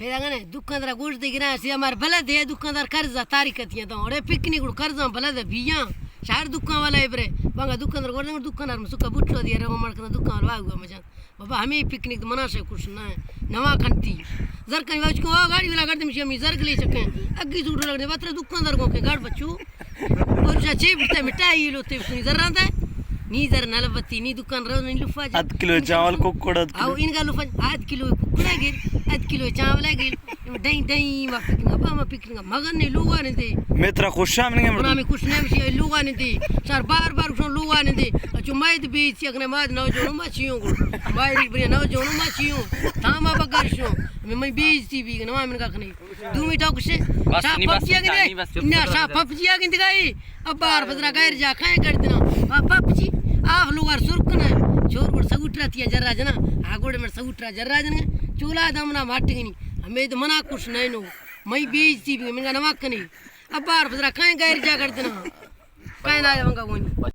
پیدا کنے، دکاندار گوش دے گران سی ہمار بلد ہے، دکاندار قرضہ تاریخ اتیاں تو، اڑے پکنک گڑ قرضہ بلد ہے بیاں، شہر دکان والا ہے برے، بانگا دکاندار گوش دے، دکاندار مسکا بوٹو دیا، رو مڑ کنا دکان والا ہوا مجان۔ بابا ہمیں پکنک منا سے کچھ نہ ہے، نوا کنتی۔ زر کہیں واچ کو، آ گاڑی والا گڑ دے مشی ہمیں زر گلے چکے، اگی سوٹ لگنے، باترے دکاندار کو کے گاڑ بچو۔ اور جا چے بٹا مٹائی لوتے، کوئی زر راندا ہے؟ نی زر نہ لبتی، نی دکان رو، نی لفا جا۔ اد کلو چاول ککڑ اد او کلو۔ ان کا لفا، اد کلو ککڑا گل، اد کلو چاول گل۔ ڈائیں ڈائیں ما پکنگا، با ما پکنگا، مگن نے لوگا نے دے۔ میں ترا خوشا منگے منا مردم۔ میں خوش نہیں مشی لوگا نے دے۔ چار بار بار کشو لوگا نے دے۔ اچو مائد بیچ سی اگنے مائد نو جوڑو ما چیوں گو۔ مائد بری نو جوڑو ما چیوں۔ تھا ما بگر شو۔ میں، میں بیچ سی بھی نو من کا کھنے۔ دومی ٹوک سے۔ بس، شاہ نی بس، پپجیا گندے۔ نی بس، چپ نہ، کر۔ شاہ پپجیا گندگائی۔ ابار فزرا غیر جا کھائیں کر دینا۔ آ پپجی، آف لوگار سرکنا۔ چور گڑ سگوٹرا تیا جرا جنا۔ آ گڑ من سگوٹرا جرا جنا۔ چولا دمنا ماٹگنی۔ ہمیں تو منا کچھ نہیں نو۔ میں بیچ سی بھی، من کا نمک کنی۔ ابار فزرا کھائیں غیر جا کر دینا۔ کھائیں آیا منگا گونی۔